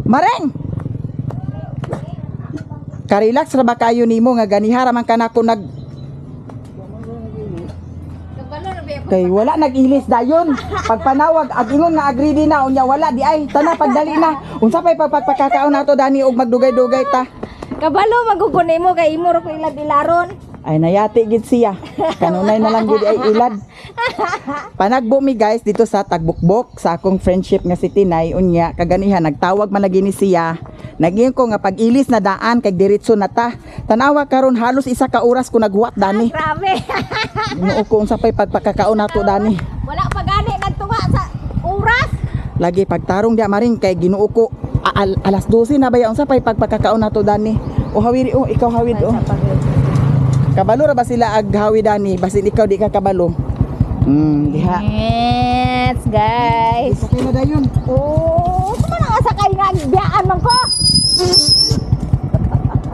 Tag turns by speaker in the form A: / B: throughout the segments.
A: Mareng! Karelax ra ba kayo nimo nga ganihara man kanako nag
B: Kabalo ra ba?
A: Kay wala nag-ilis dayon. Pagpanawag ag ingon nga agree din na, unya wala di ay tana pagdali na. Unsa pay pagpagpakakaon nato dani og magdugay-dugay ta.
B: Kabalo maguguni mo kay imo ra ko ilad ilaron.
A: Ay, nayati gid siya. Kanunay na lang gid ay ilad. Panagbo mi, guys, dito sa Tagbukbok sa akong friendship nga si Tinay. Unya kaganihan nagtawag man lagi ni siya. Nagiyon ko nga pag-ilis na daan kay diretso na ta. Tanawa karon, halos isa ka oras ko naghuwat dani.
B: Grabe.
A: Ginoo ko, unsa pay pagpakakaon nato dani.
B: Wala pa gani nagtunga sa oras.
A: Lagi pagtarong dia, maring, kay Ginoo ko, alas 12 na ba ya, unsa pay pagpakakaon nato dani. O hawiri, o ikaw hawid o. Kabalo ra ba sila ag hawi dani, basin ikaw di ka kabalo. Diha.
B: Yes, guys.
A: Sakay na dayon.
B: Oh, suma na nga sakay nga biyaan man ko.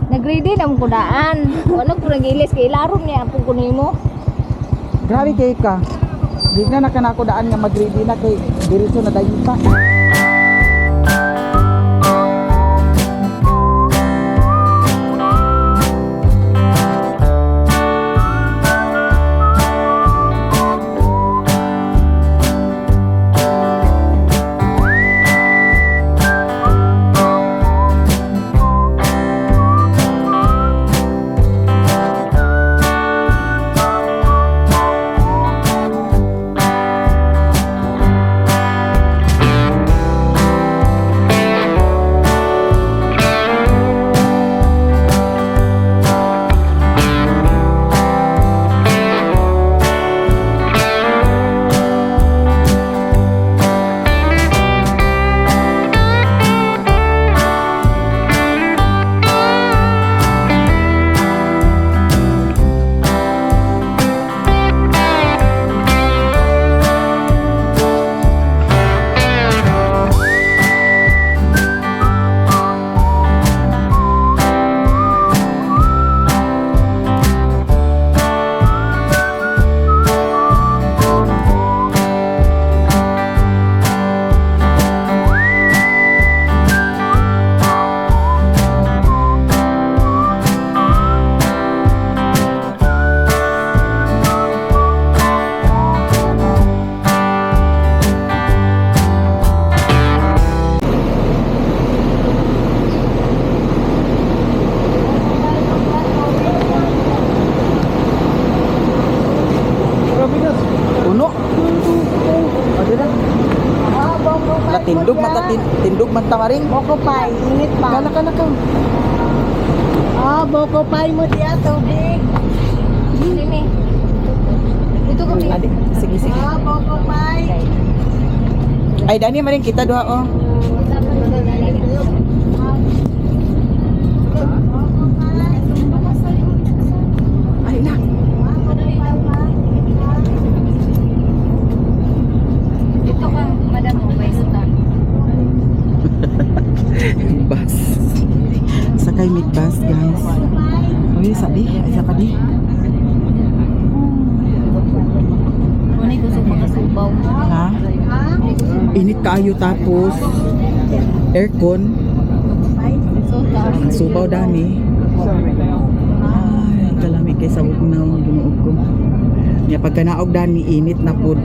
B: Nagready na mo ko daan. Wala ko nagilis kay ilaron niya ang ko nimo.
A: Grabe kay ka. Di na nakanako daan nga mag-ready na kay diretso na dayon pa. Puno. O, di na. La tindog man ta, tindog man ta, maring.
C: Boko pie, init pa.
A: Kana kana ka.
C: Ah, boko pie mo diya, tubig.
B: Dini. Dito ko.
A: Adi, sige sige.
C: Ah, boko pie.
A: Ay dani, maring, kita duha oh. Ay na.
B: Dito ka, madam mo, may sutan.
A: Bus. Sakay mig bus, guys. Uy, sabi, ay sa di.
B: Kunin ko sa mga subaw.
A: Ha? Init kaayo tapos aircon, ang subaw dani. Ay, kalamig kay sa bugnaw, Ginoo ko. Nya pagka naog dani, init na pud.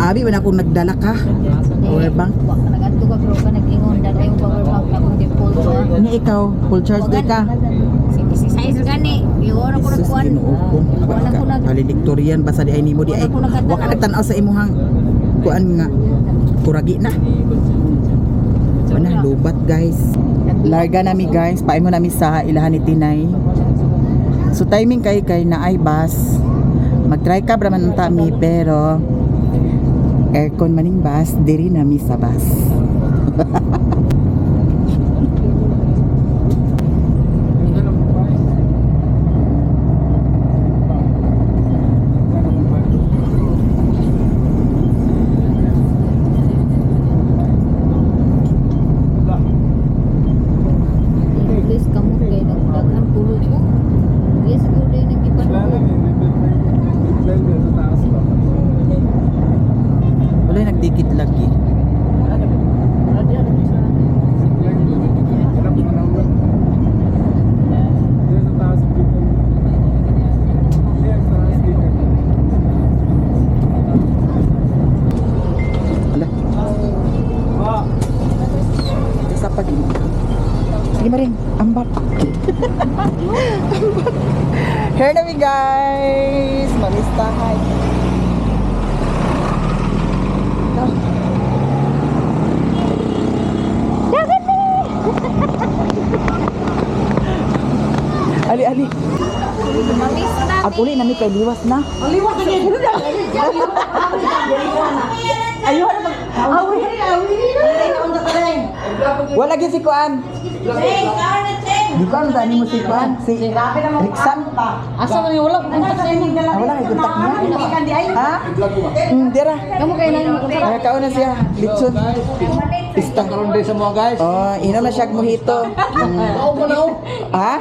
A: Abi man akong nagdala ka. Power bank.
B: Wa ka nagadto ka pero ka nag-ingon dala yung power bank na kung default ka.
A: Nya ikaw, full charge di ka.
B: Size gani. Iwara ko
A: Jesus,
B: nagkuan.
A: Ginoo ko.
B: Wala ko nag
A: Valedictorian basta di ay nimo di ay.
B: Wala ko nagtanaw.
A: Wa ka nagtan-aw sa imuhang kuan nga kuragi na. Wala, lubat, guys. Larga nami, guys, paingon nami sa ilahan ni Tinay. So timing kay kay na ay bus. Mag-try ka man unta mi pero aircon maning bus, diri nami sa bus.
B: Please kamo kay nagdaghan pulot ko. Yes, siguro din nagkipan ko.
A: guys! Mamistahay. Ali, ali.
B: Mamista.
A: At uli na mi kay liwas na.
C: Liwas na gyud.
A: Ayun na mag
C: Awi, awi.
A: Wala gyud si Kuan. Di ko alam dani mo si Kuan. Si Riksan.
C: Asa man wala ko kontak sa inyo.
A: Ah, wala kay kontak niya. Ha? Dira.
B: Kamu kay nang
A: Nakakaon na siya. Litson. Pista.
D: Karon din sa mga guys.
A: Oh, inom na siya og mojito.
D: Mao mo na oh.
A: Ha?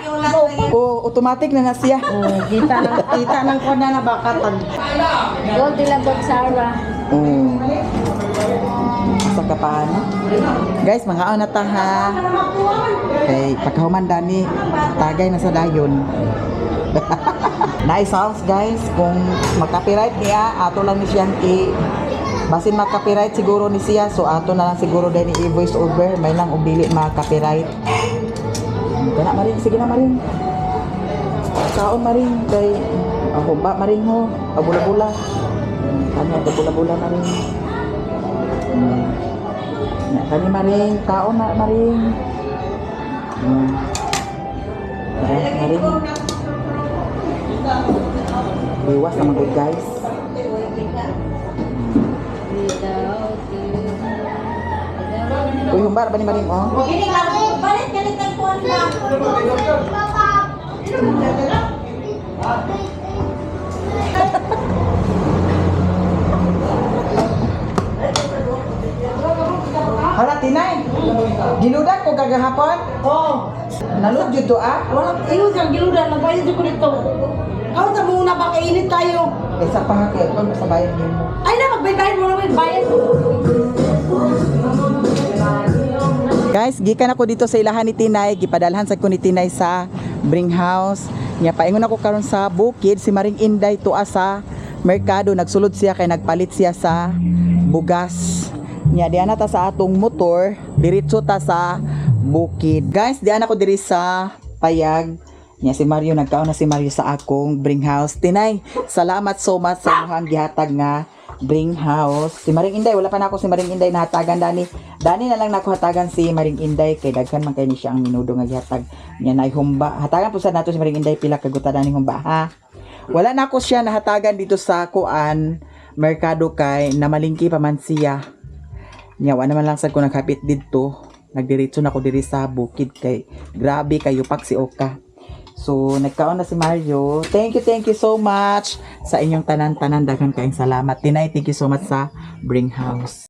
A: Oh, automatic na na siya.
C: Kita nang ko na baka tag.
B: Gold de la Sarah.
A: Sa kapaano? Guys, mga na ta ha. Okay, pagkahuman dani, tagay na sa dayon. Nice house guys, kung makapiright niya, ato lang ni siyang i basin makapiright siguro ni siya, so ato na lang siguro din i-voice over, may lang og dili makapiright. Kana maring, sige na maring. Kaon maring kay ako ba maring ho, abula-bula. Kani ato bula-bula maring. Na kani maring, kaon na maring. Tara, maring. Iwas na magod guys. Uy, humbar ba ni maring oh? Hala, Tinay. Giludan ko kagahapon.
C: Oh,
A: Nalud jud to ah.
C: wala iyo siyang giludan nagbayad ko dito. Kaon sa muna ba kainit tayo.
A: Isa pa nga kay kon sa bayan nimo.
C: Ay na magbayad mo naman bayad.
A: Guys, gikan ako dito sa ilahan ni Tinay, gipadalhan sa ko ni Tinay sa Bring House. Nya paingon ako karon sa bukid si Maring Inday tuwa sa merkado, nagsulod siya kay nagpalit siya sa bugas. Nya diana ta sa atong motor, diretso ta sa bukid. Guys, diana ko diri sa payag. Nya si Mario nagkaon na si Mario sa akong Bring House. Tinay, salamat so much sa imong gihatag nga Bring House. Si Maring Inday, wala pa na ako si Maring Inday nahatagan dani. Dani na lang nako hatagan si Maring Inday kay daghan man kay ni siya ang minudo nga gihatag. Nya nay humba. Hatagan po sa nato si Maring Inday pila ka guta dani humba ha. Wala na ako siya nahatagan dito sa kuan merkado kay namalingki pa man siya. Nya wa naman lang sad ko naghapit didto. Nagdiretso na ko diri sa bukid kay grabe kayo pak si Oka. So, nagkaon na si Mario. Thank you so much sa inyong tanan-tanan. Daghan kayong salamat. Tinay, thank you so much sa Bring House.